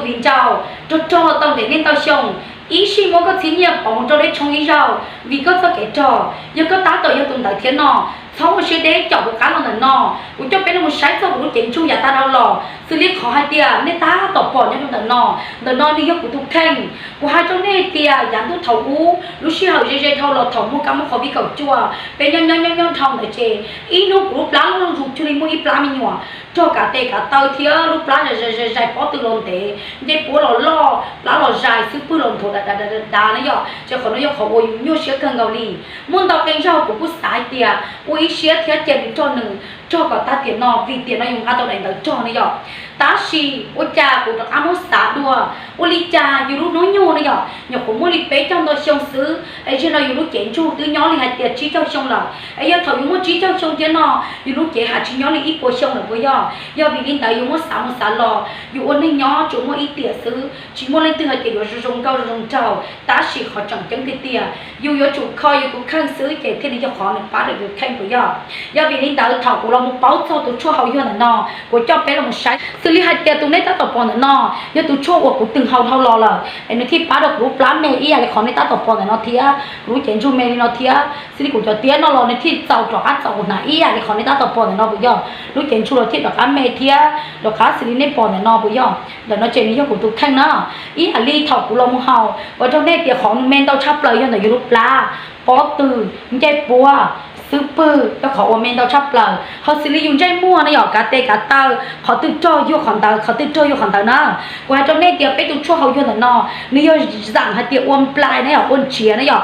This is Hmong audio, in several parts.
Viv ncaus, rog rog tau ntev niaj ntau xyoo, ib sij muab koj txhiab nyiaj pov mus rau deb tshoob ib zaug, vim koj txoj kev rog. Yog koj tab tom yog tus ntawd thiab no, txhob ua siab deb caum kuv qab los ntawm no, kuv coj peb los mus saib txog kuv lub cev ntsug yav tas dhau los. Xws li qhov hais tias nej tab tom pom nyob rau ntawm no, ntawm no nws yog kuv tus kheej. Kuv hais rau nej tias yav ntuj thaum ub lub sij hawm ze ze dhau los thaum muaj kab mob covid kaum cuaj, peb nyob nyob nyob nyob dhau ntawd ces ib hnub kuv lub plab loj zuj zus cuag li muaj ib plab me nyuam rog kav tes kav taw thiab lub plab zais zais zais zais pob tw los ntev, ncej puab los loj, plab los zais, xub pwg los nthuav dav dav dav dav na yom. Ces qhov no yog qhov uas yus nyuaj siab kawg nkaus li. Muaj ntau qee zaug kuv kuj xav hais tias ua ib siab thiab cia nws rog nws, rog kom tag tiam no vim tiam no yus nqa tau daim ntawv rog ne yom. Tab sis ua cas kuv rov qab muab xav dua, ua li cas yus lub hnub nyoog ne yom, nyuam qhuav muaj li peb caug ntau xyoo xwb, es zaum no yus lub cev ntsug twb nyob li hais tias tsib caug xyoo lawm, es yog thaum yus muaj tsib caug xyoo thiab no, yus lub cev hais tsis nyob li ib puas xyoo lawm puas yog? Yog vim li ntawd yus muab xav mus xav los yus ua neeg nyob tsuas muaj ib tiam xwb, tsis muaj leej twg hais tias yuav zoo zoo nkauj zoo zoo nraug. Tab sis qhov tseem ceeb tiag tiag yus yuav tsum kho yus tus kheej xwb ces thiaj li yog qhov nws pab rau yus kheej puas yog? Yog vim li ntawd thaum kuv los mus paub txog tus tshuaj haus yuag ntawm no, kuv coj peb los mus saib. Xws li hais tias tus nej tab tom pom ntawm no yog tus tshuaj uas kuv twb haus dhau los lawm es nws thiaj pab rau kuv lub plab me ib yam li qhov nej tab tom pom ntawm no thiab, kuv lub cev ntsug me li no thiab. Xws li kuv cov tiab no los nws thiaj txaus rov qab txaus kuv hnav ib yam li qhov nej tab tom pom ntawm no puas yog? Lub cev ntsug los thiaj rov qab me thiab rov qab xws li nej pom ntawm no puas yog? Ntawm no ces nws yog kuv tus kheej na. Ib yam li thaum kuv los mus haus, ua rau nej tias qhov nws me ntau tshaj plaws yog ntawm yus lub plab, pob tw, ncej puab, xub pwg yog qhov uas me ntau tshaj plaws. Ho xws li yus ntsej muag na yom, kav tes kav taw, qhov twg rog yuag qhov ntawd, qhov twg rog yuag qhov ntawd na. Kuv hais rau nej tias peb tus tshuaj haus yuag ntawm no nws yog zaam hais tias ua nplai na yom, ua ntsiav na yom.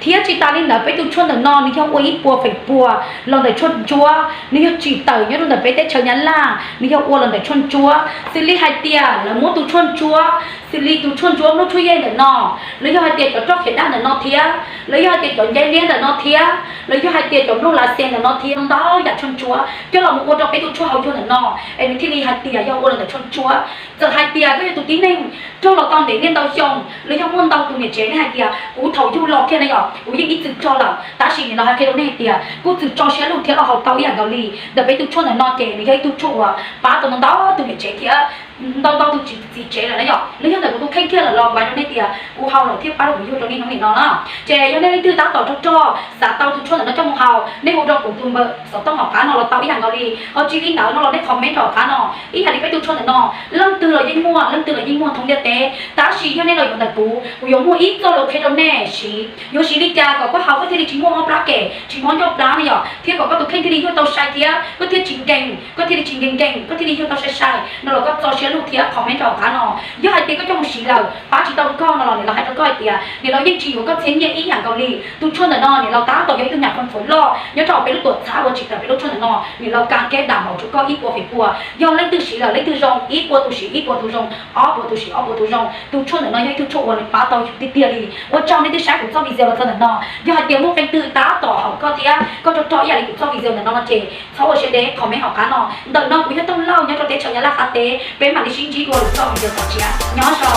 Thiab tsis tas li ntawd peb tus tshuaj ntawm no nws yog ua ib puas feem pua los ntawm tshuaj ntsuab, nws yog tsim tawm nyob rau ntawm peb teb chaws Nyab Laj, nws yog ua los ntawm tshuaj ntsuab. Xws li hais tias lawv muab tus tshuaj ntsuab, xws li tus tshuaj ntsuab nplooj tshuaj yej ntawm no, los yog hais tias cov roj khiav daj ntawm no thiab, los yog hais tias cov nceb liab ntawm no thiab, los yog hais tias cov nplooj lav xes ntawm no thiab, ntau yam tshuaj ntsuab coj los mus ua rau peb tus tshuaj haus yuag ntawm no, es nws thiaj li hais tias yog ua los ntawm tshuaj ntsuab. Txawm hais tias koj yog tus tib neeg rog los tau ntev niaj ntau xyoo, los yog muaj ntau tus niam tsev nej hais tias kuv thaum yug los kiag na yom, kuv yeej ib txwm rog lawm, tab sis nim no hais qhia rau nej hais tias kuj txwm tso siab lug thiab los haus tau ib yam nkaus li. Ntawm peb tus tshuaj ntawm no ces nws yog ib tug tshuaj uas pab tau ntau ntau tus niam tsev thiab ntau ntau tus txiv tsev lawm na yom. Los yog ntawm kuv tus kheej kiag lawm los kuv hais rau nej tias kuv haus lawm thiaj pab rau kuv yug rau niaj hnub nim no na. Ces yog nej leej twg tab tom rog rog xav tau tus tshuaj ntawm no coj mus haus, nej hu rau kuv tus npawb xov tooj hauv qab no los tau ib yam nkaus li. Ho tsis li ntawd no los nej comment rau hauv qab no. Ib yam li peb tus tshuaj ntawm no, leej twg los yeej muaj, leej twg los yeej muaj thoob ntiaj teb, tab sis yog nej los yuav ntawm kuv, kuv yuav muaj ib txoj lus qhia rau nej siv. Yuav siv li cas kom koj haus koj thiaj li tsis muaj mob plab kem, tsis mob ncauj plab na yom, thiab kom koj tus kheej thiaj li yuag tau sai thiab koj thiaj tsis nkees, koj thiaj li tsis nkees nkees, koj thiaj li yuag tau sai sai no los koj tso siab lug thiab comment rau hauv qab no. Yog hais tias koj coj mus siv lawm pab tsis tau koj no los nim los hais rau koj hais tias nim los yeej tsis yuav koj txhiab nyiaj ib yam nkaus li. Tus tshuaj ntawm no nim los tab tom yog ib tug nyuam qhuav fawm loj nyob rau peb lub tuam txhab uas tsim tawm peb lub tshuaj ntawm no, nim los kas keb dam npaum rau koj ib puas feem pua. Yog leej twg siv lawm leej twg zoo, ib puas tus siv ib puas tus zoo, ob puas tus siv ob puas tus zoo. Tus tshuaj ntawm no yog ib tug tshuaj uas nws pab tau yus tiag tiag li. Ua tsaug nej twb saib kuv txoj video los txog ntawm no. Yog hais tias muaj qee twg tab tom haus koj thiab koj rog rog ib yam li kuv txoj video ntawm no no ces txhob ua siab deb comment hauv qab no. Ntawm no kuv yog Tooj Lauj nyob rau teb chaws Nyab Laj qab teb, peb mam li sib ntsib dua lwm txoj video tom tsiab, nyob zoo.